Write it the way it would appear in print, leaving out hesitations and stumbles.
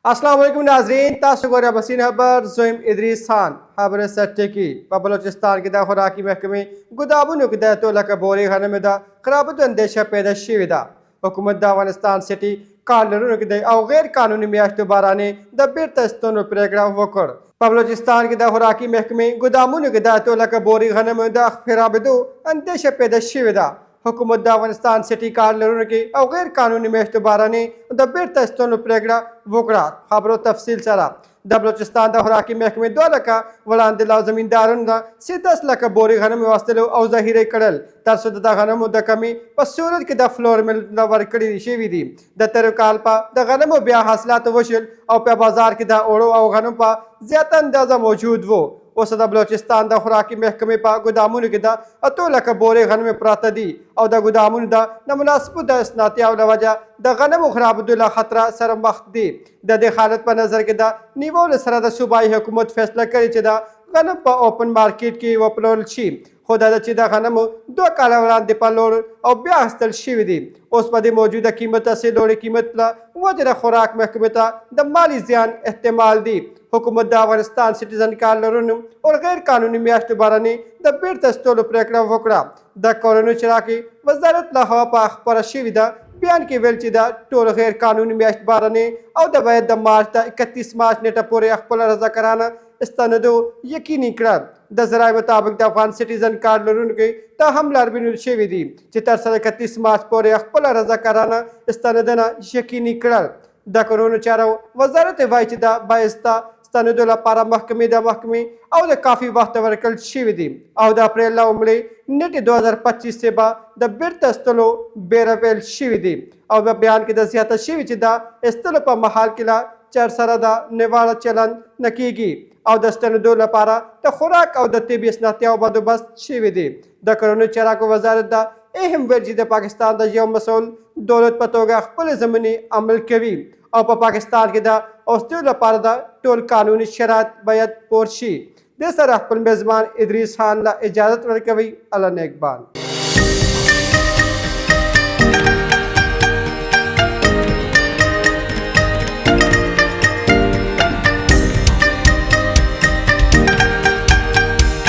السلام علیکم ناظرین، تاسو ګورئ اباسین خبر. زویم ادریس خان. خبر سرټکی: په بلوچستان کې د خوراکي محکمې ګودامونو کې د 8 لکه بورې غنمو د خرابېدو اندېښه پیدا شوې ده. حکومت د افغانستان سټي کارډ لرونکو د او غیر قانوني میاشتو بارانې د بیرته ستنو پرېکړه وکړ. په بلوچستان کې د خوراکي محکمې ګودامونو کې د 8 لکه بورې غنمو د خرابېدو اندېښه پیدا شوې ده. حکومت د افغانستان سټي کارډ لرونکي او غیر قانوني میشتو بارانې د بیرته ستنو پرېکړه وکړه. خبرو تفصیل سره، د بلوچستان د خوراکي محکمې 2 لکه وړاندې له زمیندارانو نه 10 لکه بورې غنم واستلو او ذخیره کړل، تر څو د غنمو د کمي په صورت کې د فلور مل نه ورکړي شوي دي. د تېر کال په د غنمو بیا حاصلات وشول او په بازار کې د اوړو او غنم په زیاته اندازه موجود وو. اوس د بلوچستان د خوراکي محکمې په ګودامونو کې د 8 لکه بورې غنم پراته دي او د ګودامونو د نامناسبو د اسناتیاو له وجه د غنمو خرابېدو له خطر سره مخ دي. د دې حالت په نظر کې د نیولو سره د صوبایي حکومت فیصله کړې چې د غنم په اوپن مارکیټ کې وپلورل شي. خو دا چې د غنمو 2 کاله وړاندې په لوړ او بیا اخیستل شوي دي، اوس په دې موجوده قیمت هسې لوړې قیمت له وجې د خوراک محکمې ته د مالي زیان احتمال دی. حکومت د افغانستان سټیزن کارډ لرونکو او غیر قانوني میاشتو بارانې د بیرته ستولو پرېکړه وکړه. د کورنیو چارواکي وزارت له خوا په خپره شوې ده بیان کې ویل چې دا ټول غیر قانوني میاشت بارانې او د باید د مارچ د 31 مارچ نیټه پورې خپل رضاکارانه ستنېدو یقیني کړه. د ذرایع مطابق، د افغان سټیزن کارډ لرونکي ته هم لاربینول شوي دي چې تر 31 مارچ پورې خپل رضاکارانه ستنېدنه یقیني کړل. د کورونو چارو وزارت وایي چې د بایسته ستنېدو لپاره محکمې د محکمې او د کافي وخت ورکړل شوي دي او د اپریل له لومړۍ نیټې 2025 به د بیرته استلو بیره پیل شوي دي. او په بیان کې د زیاته شوي چې د استلو په مهال کې له چر سره د نیواړه چلند نه کیږي او د ستنېدو لپاره د خوراک او د طبي اسنادیاو بندوبست شوي دي. د کورنیو چاراکو وزارت د اهم ویل چې د پاکستان د یو مسؤل دولت په توګه خپل ژمنې عمل کوي او په پاکستان کې د اوسېدو لپاره د ټول قانوني شرایط باید پوره شي. د سره خپل میزبان ادریس خان له اجازت ورکوي. الله نگهبان.